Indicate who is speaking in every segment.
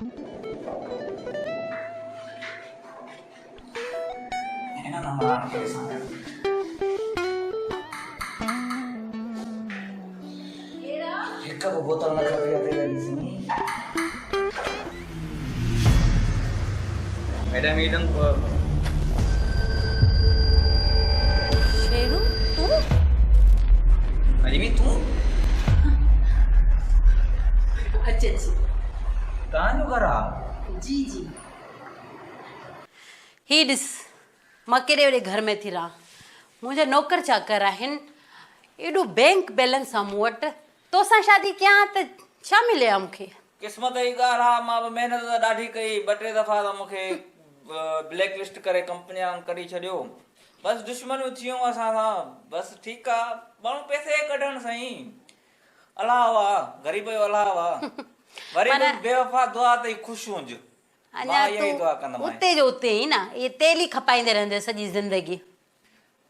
Speaker 1: هنن همراهن کي ڏسان پيو. هڪ به بوتل نه کپي آ تيل جي سمي.
Speaker 2: ميڊم ايدن
Speaker 3: شيرو تون؟
Speaker 2: نجمي تون؟
Speaker 3: اچ اچ.
Speaker 2: توهان جو گهر آ؟
Speaker 3: جي جي. هي ڏس مان ڪيڏي وڏي گهر ۾ ٿي رهان. منهنجا نوڪر چاڪر آهن. ايڏو بينڪ بيلنس آ مون وٽ. توسان شادي ڪيان ها ته ڇا ملي ها مون کي؟
Speaker 2: قسمت جي ڳالهه آ، مان به محنت ته ڏاڍي ڪئي، ٻه ٽي دفعا ته مون کي بليڪ لسٽ ڪري ڪمپني وارن ڪڍي ڇڏيو. بس دشمنيون ٿيون اسان سان، بس ٺيڪ آ، ماڻهو پئسي کي ڪڍن سائين. الله آ، غريب جو الله آ. وري به بيوفا دعا اٿئي خوش هج.
Speaker 3: اڃا تون اتي جو اتي آهين نه، اهي تيل ئي کپائيندي رهندين سڄي زندگي.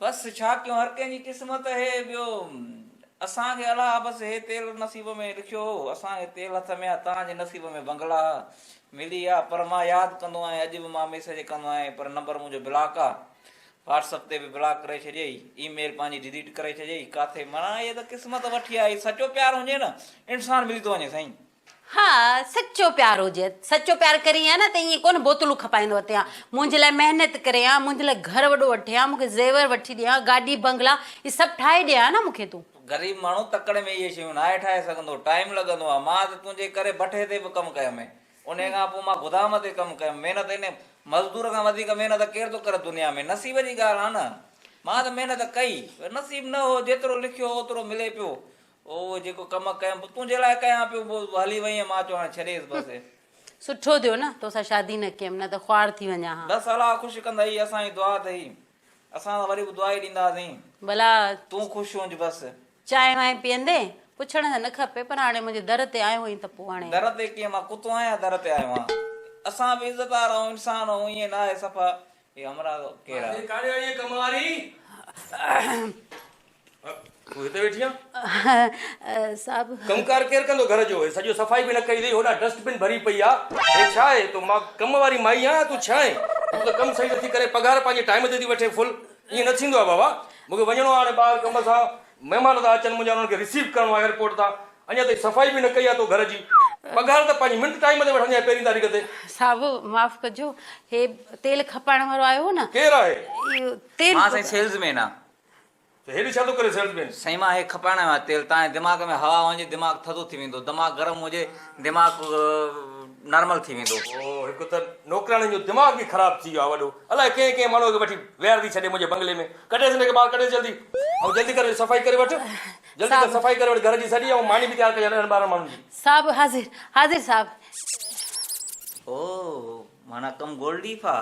Speaker 2: بس ڇا ڪيون هر ڪنهن جي قسمت اهي ٻيو اسان کي الله بس هي تيل نصيب ۾ لکيو هو اسان کي تيل هٿ ۾ آ توهان جي نصيب ۾ بنگلا ملي آ پر مان ياد ڪندو آهيان اڄ به مان ميسيج ڪندو آهيان پر نمبر منهنجو بلاڪ آ واٽس اپ تي به بلاڪ ڪري ڇڏيئي اي ميل پنهنجي ڊليٽ ڪري ڇڏيئي ڪاٿي معنيٰ اهي ته قسمت وٺي آئي سچو پيار هجي نه انسان ملي ٿو وڃي سائين.
Speaker 3: ها سچو پيار هجي سچو پيار ڪرين ها نه ته ائين ڪونه بوتلون کپائيندو وتين ها منهنجي لاء محنت ڪرين ها منهنجي لاء گهر وڏو وٺين ها مون کي زيور وٺي ڏين ها گاڏي بنگلا اهي سڀ ٺاهي ڏين ها نه مون کي تون.
Speaker 2: غريب ماڻهو تڪڙ ۾ اهي شيون ناهي ٺاهي سگهندو ٽائيم لڳندو آهي مان ته تنهنجي ڪري بٺي تي به ڪم ڪيم انهي کان پوء مان گدام تي ڪم ڪيم محنت انهي مزدور کان وڌيڪ محنت ڪير ٿو ڪري دنيا ۾ نصيب جي ڳالهه آهي نه مان ته محنت ڪئي پر نصيب نه هو جيترو لکيو هو اوترو ملي پيو اهو جيڪو ڪم ڪيم تنهنجي لاء ڪيان پيو پوء هلي وئين مان چيو هاڻي ڇڏيس بس.
Speaker 3: سٺو ٿيو نه توسان شادي نه ڪيم نه ته خوار ٿي وڃان ها.
Speaker 2: بس الله خوش ڪندئي اسان جي دعا اٿئي اسان ته وري به دعا ئي ڏينداسين.
Speaker 3: ڀلا
Speaker 2: تون خوش هج بس.
Speaker 3: چانهه وانهه پيئندين؟ پڇڻ ته نه کپي پر هاڻي منهنجي در تي آيو آهين ته پوء هاڻي.
Speaker 2: در تي ڪيئن مان ڪتو آهيان در تي آيو آهيان اسان به عزت وارا آهيون انسان آهيون ائين ناهي صفا هي همراهه ڪير آهي.
Speaker 4: ڪاڏي ڪاڏي آئين ڪم واري؟ تون هتي ويٺي آن؟
Speaker 3: صاحب.
Speaker 4: ڪم ڪار ڪير ڪندو گهر جو؟ هي سڄو صفائي به نه ڪئي اٿئي، هوڏانهن ڊسٽ بن ڀري پئي آ. هي ڇا آهي؟ تو مان ڪم واري مائي آهيان يا تون ڇا آهين؟ تون ته ڪم صحيح نٿي ڪرين، پگهار پنهنجي ٽائيم تي ٿي وٺين فل. ائين نه ٿيندو آ بابا. مون کي وڃڻو آ هاڻي ٻاهر ڪم سان، مهمان ٿا اچن منهنجا انهن کي رسيو ڪرڻو آ ايئرپورٽ تان. اڃا تائين صفائي به نه ڪئي آ تو گهر جي. پگهار ته پنهنجي منٽ ٽائيم تي وٺندي آهين پهرين تاريخ تي.
Speaker 3: صاحب معاف ڪجو، هي تيل کپائڻ وارو آيو هو نه.
Speaker 4: ڪير آهي؟
Speaker 3: اهو تيل.
Speaker 2: مان سائين سيلز مين آ.
Speaker 4: ته هيڏي ڇا ٿو ڪري سيلز مين؟
Speaker 2: سائين مان هي کپائڻ آيو آهيان تيل تان جي دماغ ۾ هوا وڃي دماغ ٿڌو ٿي ويندو دماغ گرم هجي دماغ نارمل ٿي ويندو.
Speaker 4: او هڪ ته نوڪرياڻين جو دماغ به خراب ٿي ويو آهي وڏو الائي ڪنهن ڪنهن ماڻهو کي وٺي ويهاري ٿي ڇڏي منهنجي بنگلي ۾ ڪڍيس هن کي ٻاهر ڪڍيس جلدي ۽ جلدي ڪر صفائي ڪري وٺ جلدي ڪر صفائي ڪري وٺ گهر جي سڄي ۽ ماني به تيار ڪجان ڏهن ٻارهن ماڻهن جي.
Speaker 3: صاحب حاضر حاضر صاحب.
Speaker 2: او معنيٰ ڪم گولڊيف آ.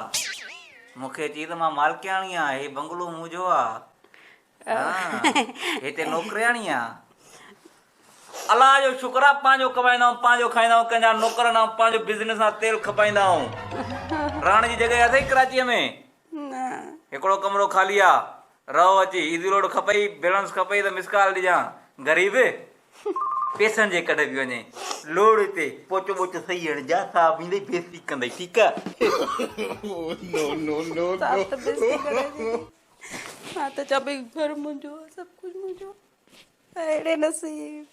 Speaker 2: مون کي چئي ته مان مالڪياڻي آ، هي بنگلو منهنجو آ. ها، هتي نوڪرياڻي آ. الله جو شڪر آ پنهنجو ڪمائيندا آهيون، پنهنجو کائيندا آهيون، ڪنهن جا نوڪر نه آهيون، پنهنجو بزنس آ، تيل کپائيندا آهيون. رهڻ جي جڳهه اٿئي ڪراچيء ۾؟ هڪڙو ڪمرو خالي آ، رهو اچي، ايزي لوڊ کپئي، بيلنس کپئي ته مس ڪال ڏجان. غريب پيسن جي ڪڍ پيو وڃي. لوڙ هتي پوچو ٻوچو صحيح هڻجان، صاحب ايندئي بيستي ڪندئي، ٺيڪ آ.
Speaker 3: صاحب ته بيستي ڪري ڇڏي. مان ته چوان پئي گهر منهنجو آ، سڀ ڪجهه منهنجو آ. اهڙي نصيب.